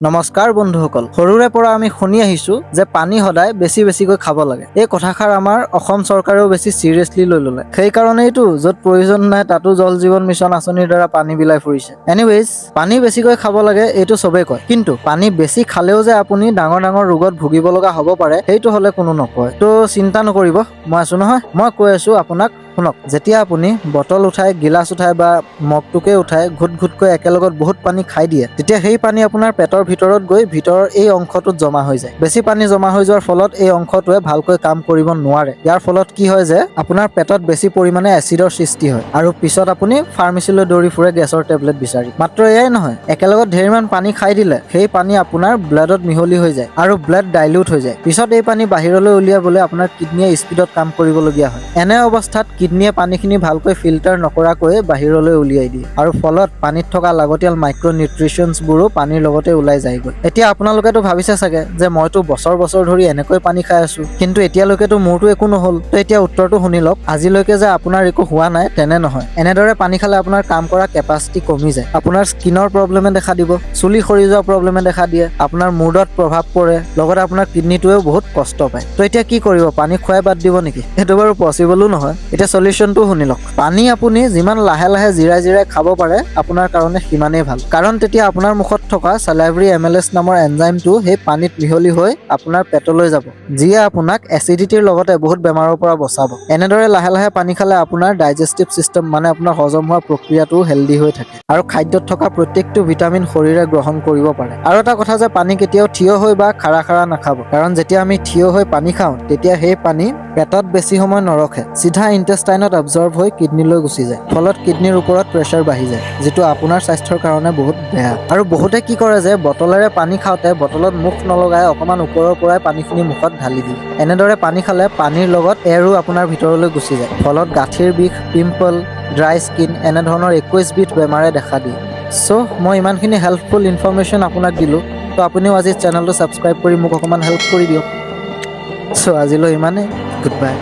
নমস্কাৰ বন্ধুসকল, সৰুৰে পৰা আমি শুনি আহিছো যে পানী সদায় বেছি বেছিকৈ খাব লাগে। এই কথাষাৰ আমাৰ অসম চৰকাৰেও বেছি চিৰিয়াছলি লৈ ল'লে। সেইকাৰণেইতো য'ত প্ৰয়োজন নাই, তাতো জল জীৱন মিছন আঁচনিৰ দ্বাৰা পানী বিলাই ফুৰিছে। এনিৱেজ, পানী বেছিকৈ খাব লাগে, এইটো চবেই কয়। কিন্তু পানী বেছি খালেও যে আপুনি ডাঙৰ ডাঙৰ ৰোগত ভুগিব লগা হ'ব পাৰে, সেইটো হ'লে কোনো নকয়। তো চিন্তা নকৰিব, মই আছো নহয়। মই কৈ আছো আপোনাক, শুনক। যেতিয়া আপুনি বটল উঠাই, গিলাচ উঠাই বা মগটোকে উঠাই ঘুট ঘুটকৈ একেলগত বহুত পানী খাই দিয়ে, তেতিয়া সেই পানী আপোনাৰ পেটৰ ভিতৰত গৈ ভিতৰৰ এই অংশটোত জমা হৈ যায়। বেছি পানী জমা হৈ যোৱাৰ ফলত এই অংশটোৱে ভালকৈ কাম কৰিব নোৱাৰে। ইয়াৰ ফলত কি হয় যে আপোনাৰ পেটত বেছি পৰিমাণে এচিডৰ সৃষ্টি হয় আৰু পিছত আপুনি ফাৰ্মাচীলৈ দৌৰি ফুৰে গেছৰ টেবলেট বিচাৰি। মাত্ৰ এয়াই নহয়, একেলগত ধেৰমান পানী খাই দিলে সেই পানী আপোনাৰ ব্লাডত মিহলি হৈ যায় আৰু ব্লাড ডাইলিউট হৈ যায়। পিছত এই পানী বাহিৰলৈ উলিয়াবলৈ আপোনাৰ কিডনীয়ে স্পীডত কাম কৰিবলগীয়া হয়। এনে অৱস্থাত কিডনীয়ে পানীখিনি ভালকৈ ফিল্টাৰ নকৰাকৈয়ে বাহিৰলৈ উলিয়াই দিয়ে আৰু ফলত পানীত থকা লাগতিয়াল মাইক্ৰ' নিউট্ৰিশ্যনছবোৰো পানীৰ লগতে ওলাই যায়গৈ। এতিয়া আপোনালোকেতো ভাবিছে চাগে যে মইতো বছৰ বছৰ ধৰি এনেকৈ পানী খাই আছো, কিন্তু এতিয়ালৈকেতো মোৰতো একো নহ'ল। তো এতিয়া উত্তৰটো শুনি লওক। আজিলৈকে যে আপোনাৰ একো হোৱা নাই, তেনে নহয়। এনেদৰে পানী খালে আপোনাৰ কাম কৰা কেপাচিটি কমি যায়, আপোনাৰ স্কিনৰ প্ৰব্লেমে দেখা দিব, চুলি সৰি যোৱা প্ৰব্লেমে দেখা দিয়ে, আপোনাৰ মুডত প্ৰভাৱ পৰে, লগতে আপোনাৰ কিডনীটোৱেও বহুত কষ্ট পায়। তো এতিয়া কি কৰিব? পানী খোৱাই বাদ দিব নেকি? সেইটো বাৰু পচিবলো নহয়। এতিয়া চলিউশ্যনটো শুনি লওক। পানী আপুনি যিমান লাহে লাহে জিৰাই জিৰাই খাব পাৰে, আপোনাৰ কাৰণে সিমানেই ভাল। কাৰণ তেতিয়া আপোনাৰ মুখত থকা চেলাইভৰি এমাইলেজ নামৰ এনজাইমটো সেই পানীত মিহলি হৈ আপোনাৰ পেটলৈ যাব, যিয়ে আপোনাক এচিডিটিৰ লগতে বহুত বেমাৰৰ পৰা বচাব। এনেদৰে লাহে লাহে পানী খালে আপোনাৰ ডাইজেষ্টিভ চিষ্টেম, মানে আপোনাৰ হজম হোৱা প্ৰক্ৰিয়াটোও হেল্ডি হৈ থাকে আৰু খাদ্যত থকা প্ৰত্যেকটো ভিটামিন শৰীৰে গ্ৰহণ কৰিব পাৰে। আৰু এটা কথা যে পানী কেতিয়াও থিয় হৈ বা খাৰা খাৰা নাখাব। কাৰণ যেতিয়া আমি থিয় হৈ পানী খাওঁ, তেতিয়া সেই পানী পেটত বেছি সময় নৰখে, চিধা ইণ্টেষ্টাইনত এবজৰ্ব হৈ কিডনীলৈ গুচি যায়। ফলত কিডনীৰ ওপৰত প্ৰেছাৰ বাঢ়ি যায়, যিটো আপোনাৰ স্বাস্থ্যৰ কাৰণে বহুত বেয়া। আৰু বহুতে কি কৰে যে বটলেৰে পানী খাওঁতে বটলত মুখ নলগাই অকণমান ওপৰৰ পৰাই পানীখিনি মুখত ঢালি দিয়ে। এনেদৰে পানী খালে পানীৰ লগত এয়াৰো আপোনাৰ ভিতৰলৈ গুচি যায়। ফলত গাঁঠিৰ বিষ, পিম্পল, ড্ৰাই স্কিন, এনেধৰণৰ 21 বিধ বেমাৰে দেখা দিয়ে। চ' মই ইমানখিনি হেল্পফুল ইনফৰ্মেশ্যন আপোনাক দিলোঁ, তো আপুনিও আজি চেনেলটো ছাবস্ক্ৰাইব কৰি মোক অকণমান হেল্প কৰি দিয়ক। চ' আজিলৈ ইমানেই, গুড বাই।